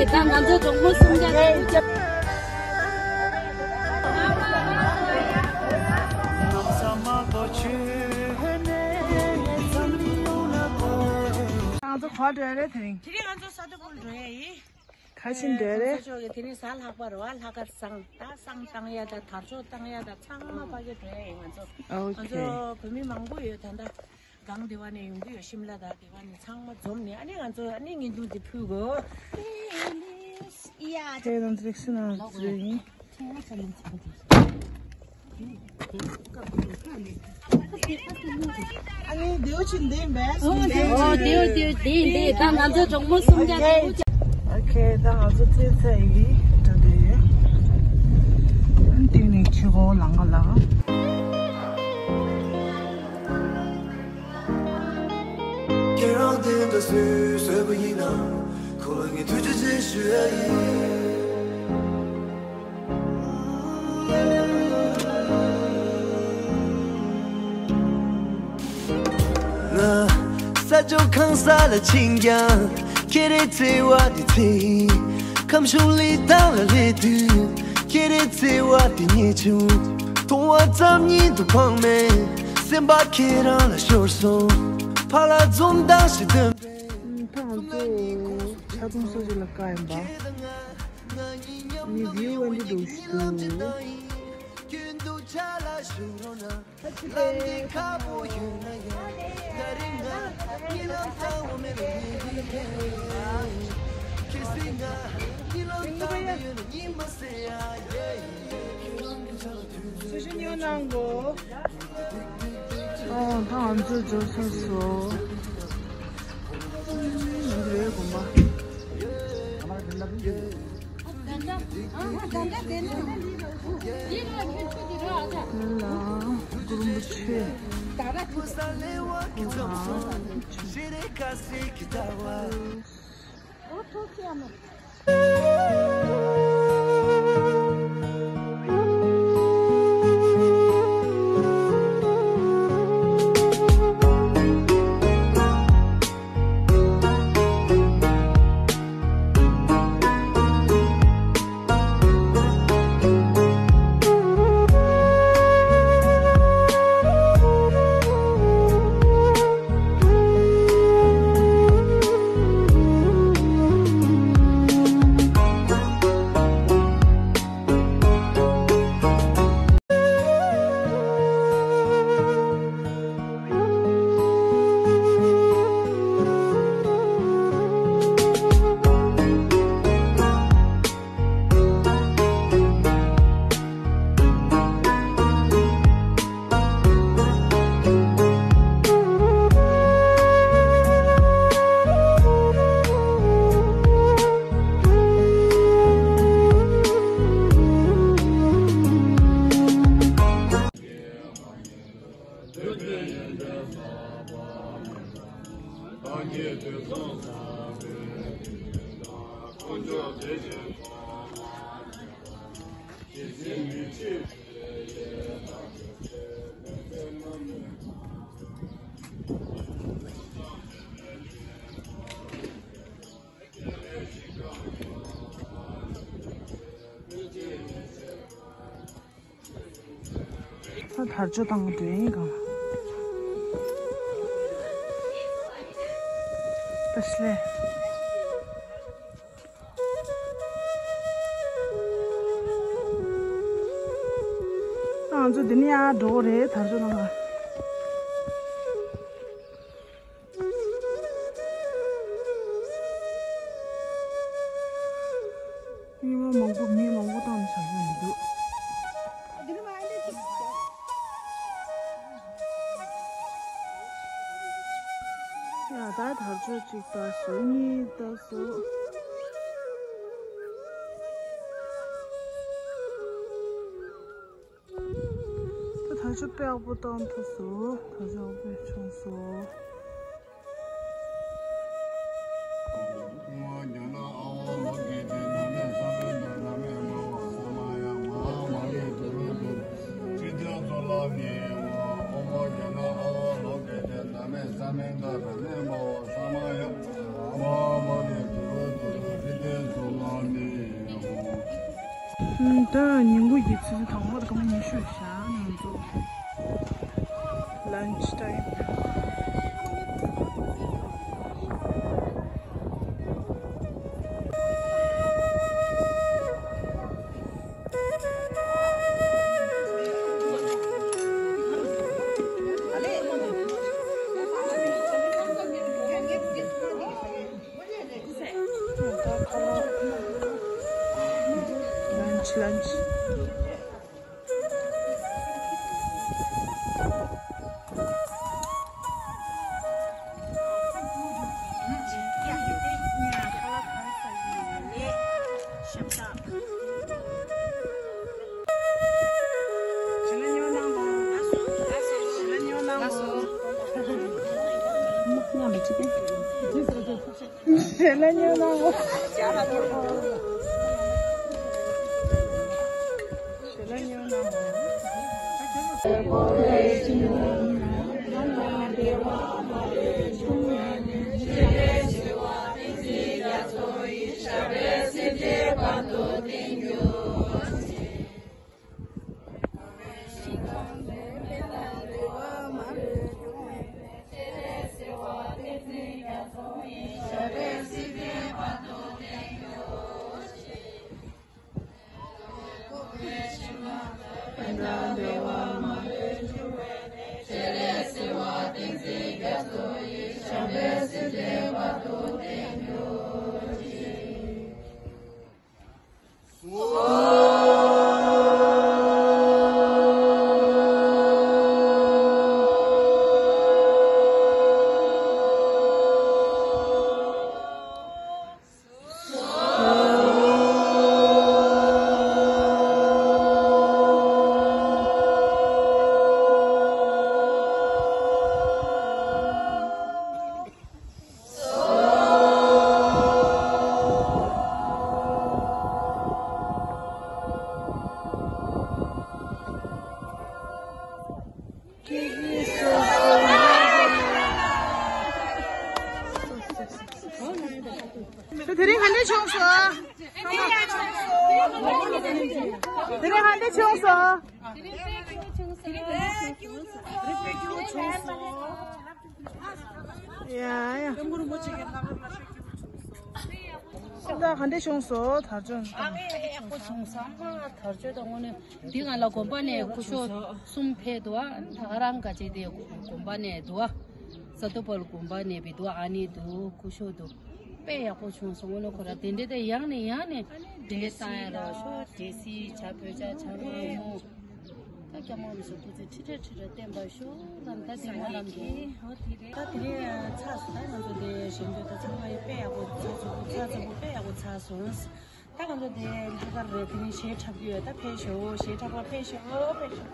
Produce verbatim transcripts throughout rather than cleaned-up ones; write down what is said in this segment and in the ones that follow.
ད་ང་ཚོ་གྲོགས་མོ་སུམ་བརྒྱ་དང་། ང་ཚོ་ག་པར་འགྲོ་ཡ་རེད་དེ་རིང་། དེ་རིང་ང་ཚོ་ས་རྡོ་སྦུག་འགྲོ་ཡ་ཡིན། ག་ཕྱིན་འགྲོ་ཡ་རེད། ས་ཕྱོགས་ཀྱི་དེ་རིང་གཟའ་ལྷག་པ་རེད་བ། ལྷག་དཀར་བསང་ད་བསང་བཏང་ཡ་ད་དར་ལྕོག་བཏང་ཡ་ད་ཚང་མ་ཕ་གིར་འགྲོ་ཡ་ཡིན་ང་ཚོ། ཨོ་ཁེ། ང་ཚོ་བོད་མི་མང་པོ་ཡོད་ད་ལྟ། གང་དེ་བ་ནས་ཡོང་གི་ཡོད། ཤིམ་ལ་དང་དེ་བ་ནས་ཚང་མ་འཛོམས་ནས་ཨ་ནི་ང་ཚོ་ཨ་ནི་བརྙན་ཐུང་དེ་ཕུལ་དགོས། ཁྱེད་རང་ཚོ་ལེགས་སེ་ནང་ཚོ་ཡིན། ཨ་ནི་དེའུ་ཆེན་འདི་མེད། ཨོ་དེའུ་དེའུ་དེའུ་དེ་འདི་ད་ང་ཚོ་གྲོགས་མོ་སུམ་བརྒྱ་དང་དགུ་བརྒྱ། ཨོ་ཁེ། ད་ང་ཚོ་རྩེད་ཚར་ཡིན། ད་དེ་ཨ་ནི་དེ་ནས་ཆུ་ཁོ་ལང་ག་ལ། ཁྱེད་རང་དེ་འདྲ་སུས་བཟོས་པ་ཡིན་ན། ཁོ་ལ་ངས་ཐུགས་རྗེ་ཆེ་ཞུ་ཡ་ཡིན། ང་ས་ཕྱོགས་གང་ས་ལ་ཕྱིན་ཀྱང་། ཁྱེད་རའི་བརྩེ་བ་དེ་ཚེ་ཡིན། ཁམས་གཞུང་ལི་ཐང་ལ་སླེབས་དུས། ཁྱེད་རའི་བརྩེ་བ་དེ་རྙེད་བྱུང་། མཐོང་བ་ཙམ་ཉིད་དུ་ཕངས་མེད། སེམས་པ་ཁྱེད་རང་ལ་ཤོར་སོང་། ཕར་ལ་འཛུམ་མདངས་ཤིག་སྟོན་པས། ད་ང་ཚོ་ཆ་ཚང་སོ་ཅིག་ལ་བཀག་ཡིན་པ། ནི་བིའུ་ཨེ་འདྲ་འདུག་ཞིག་འདུག་སུ་ཞིག་ཉོ་གནང་གོ། ཨོ་ད་ང་ཚོ་འབྱོར་ཚར་སོང་། ང་ཚོ་རེད་དགོན་པ། ལ་གུ་རུ་མི་ཆེ། ད་དར་ལྕོག་བཏང་གི་འགྲོ་ཡིན་གང་། ད་སླེ། ང་ཚོ་འདི་ནས་ཡར་འགྲོ་གི་རེད་དར་ལྕོག་བཏང་ག་ཉི་མ་མང་པོ་མི་མང་པོ་བཏང་ནས་བྱ་རྒྱུ་མི་འདུག་ཡ་ད་དར་ལྕོག་གཅིག་བཏགས་སོང་། གཉིས་བཏགས་སོང་། ད་དར་ལྕོག་དཔེ་ཡག་པོ་བཏང་ཐུབ་སོང་། དར་ལྕོག་དཔེ་བྱུང་སོང་། ད་ཉིན་གུང་གི་ཆུ་ཚོད་དང་པོ་དང་ཉི་ཤུ་བཞག་ང་ཚོ་lunch time། lunch lunch དེ་རིང་ག་འདྲ་བྱུང་སོང་། དེ་རིང་ག་འདྲ་བྱུང་སོང་། ཡ་ཡ། ད་ག་འདྲ་བྱུང་སོང་དར་ལྕོག་ཨ་ངས་ཡག་པོ་བྱུང་སོང་། དར་ལྕོག་དང་དངོས་གནས་འདི་ང་ལ་དགོན་པ་ནས་སྐུ་ཞབས་གསུམ་ཕེབས་འདུག་ཨ་ད་ག་རང་ག་ཅིག་དེ་དགོན་པ་ནས་འདུག་ཨ་ས་ཏོ་པལ་དགོན་པ་ནས་བི་འདུག་ཨ་ནི་འདུག་སྐུ་ཞབས་འདུག་དཔེ་ཡག་པོ་བྱུང་སོང་། དངོས་གནས་ཁོ་ར་དེ་འདྲ་དེ་ཡང་ནས་ཡང་ནས་འགྲེལ་བཤད་བཏང་ཡ་རོགས་ཤོག་འགྲེལ་བཤད་བྱ་བོད་ཇ་ཇ་མ་མོ། ད་སྐྱ་མོ་མི་སུ་ཐུག་ཚེ་ཁྲི་ཁྲི་ཁྲི་ཁྲི་བསྟན་པར་ཤོག་ལམ་ད་དེ་མོ་ལམ་གྱི་ད་དེ་རིང་ཚགས་སུ་ད་ང་ཚོ་དེ་ཞེ་འདོད་ད་ཚང་མ་དཔེ་ཡག་པོ་ཚགས་ཚུད་པོ་ཚགས་ཚུད་པོ་དཔེ་ཡག་པོ་ཚགས་སོང་། ད་ང་ཚོ་དེ་ལྷག་དཀར་རེད། དེ་རིང་གཞས་འཁྲབ་ཀྱི་ཡོད། ད་ཕེབས་ཤོག་གཞས་འཁྲབ་པར་ཕེབས་ཤོག་ཕེབས་ཤོག་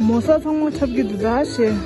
མོ་ས་ཚང་མ་ཁྱབ་ཀྱི་འདུག་ད་ཞེས།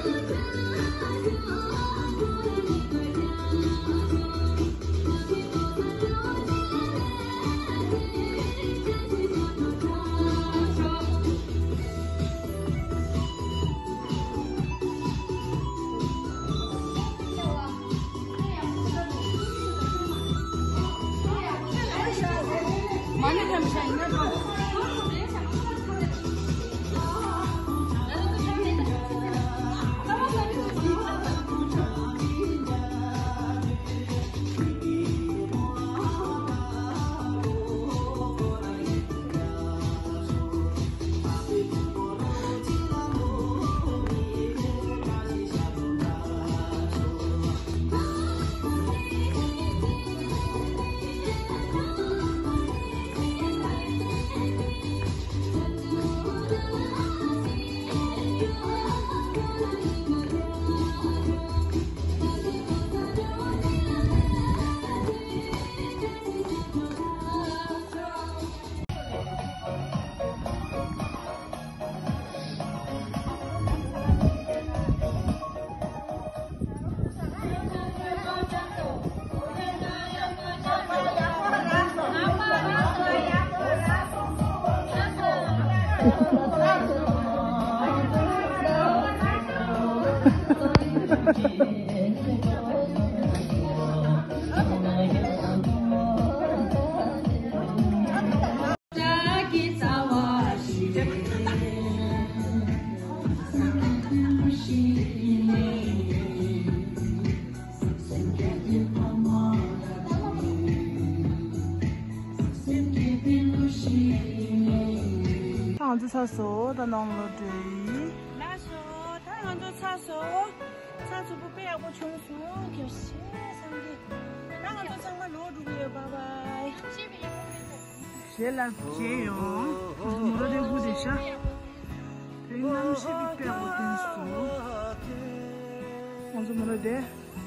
ང་ཚོ་ཚར་སོང་། ད་ནང་ལོགས་འགྲོ་ཡི། ལགས་སོ། ད་ང་ཚོ་ཚར་སོང་། ཚར་སོང་། པོ་དཔེ་ཡག་པོ་བྱུང་སོང་། རྒྱལ་སྲས་སངས་རྒྱས། ད་ང་ཚོ་ཚང་མ་ལོག་འགྲོ་གི་ཡོད། བཱའི་བཱའི། ཞེས་ལབ་བྱས་ཡོང་། མོ་ར་དེ་སྒུག་བསྡད་ཤག་དེ་རིང་གནམ་གཤིས་དཔེ་དཔེ་ཡག་པོ་བསྟན་སོང་། ང་ཚོ་མོ་ར་དེ་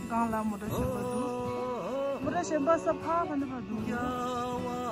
སྒང་ལ་མོ་ཊ་གཞན་པ་འདུག་མོ་ཊ་གཞན་པ་ས་ཕར་ཕ་ནི་ཕར་འདུག